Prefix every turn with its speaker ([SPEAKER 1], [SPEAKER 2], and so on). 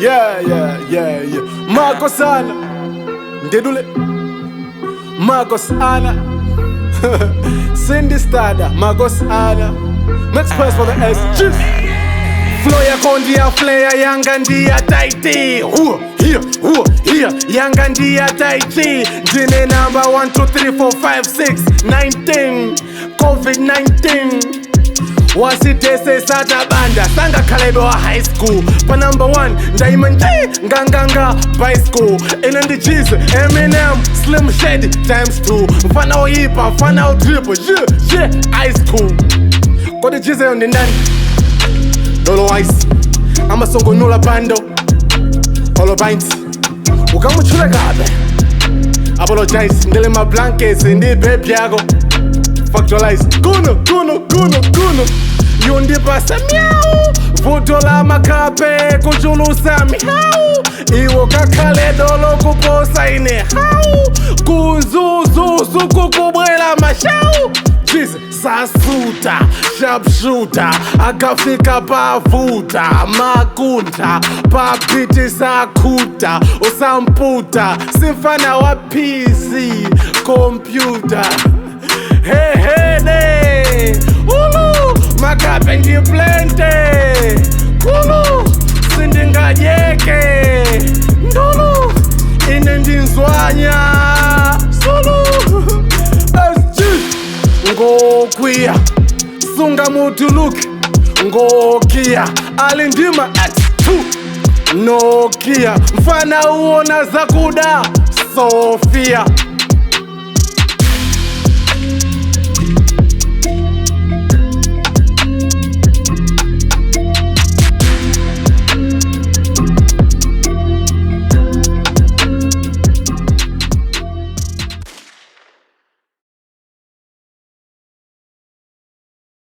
[SPEAKER 1] Yeah. Marcos Ana. Ndedule. Marcos Ana. Cindy Stada. Marcos Ana. Next press for the S. Juice. Flow yako ndiya flare, yanga ndiya tight. Huo, here, huo, here. Yanga ndiya tight. Ndine number 1, 2, 3, 4, 5, 6, 19. COVID-19. Wasitese satabanda sangakhalebe wa high school pa number 1 ndaima nje nganganga bicycle ine ndichize Eminem, Slim Shady times 2, mfana oyipa, mfana utriple, yeah, ice cool. Kodi chizeyo ndi ndani? Dolo ice amasongonula bando olo pints ukamutchule kabe, apologize. Ndile ma blankets ndi babe yako factualize kuno kuno kuno kuno yundipasa myau vuto la makape kuchulusa miau iwo kakhale dolo kuposa ine hau kuzuzuzu kukubwela mashau. Jesus sasuta sharpshooter akafika pavuta makunta pabiti sakhuta usamputa simfana wa PC computer hehede ulu makape ndiplente kulu sindingajeke ndulu ine ndinzwanya sulu SG ngokwiya sunga mutuluke ngokiya ali ndima X2 Nokia mfana uona zakuda Sofia.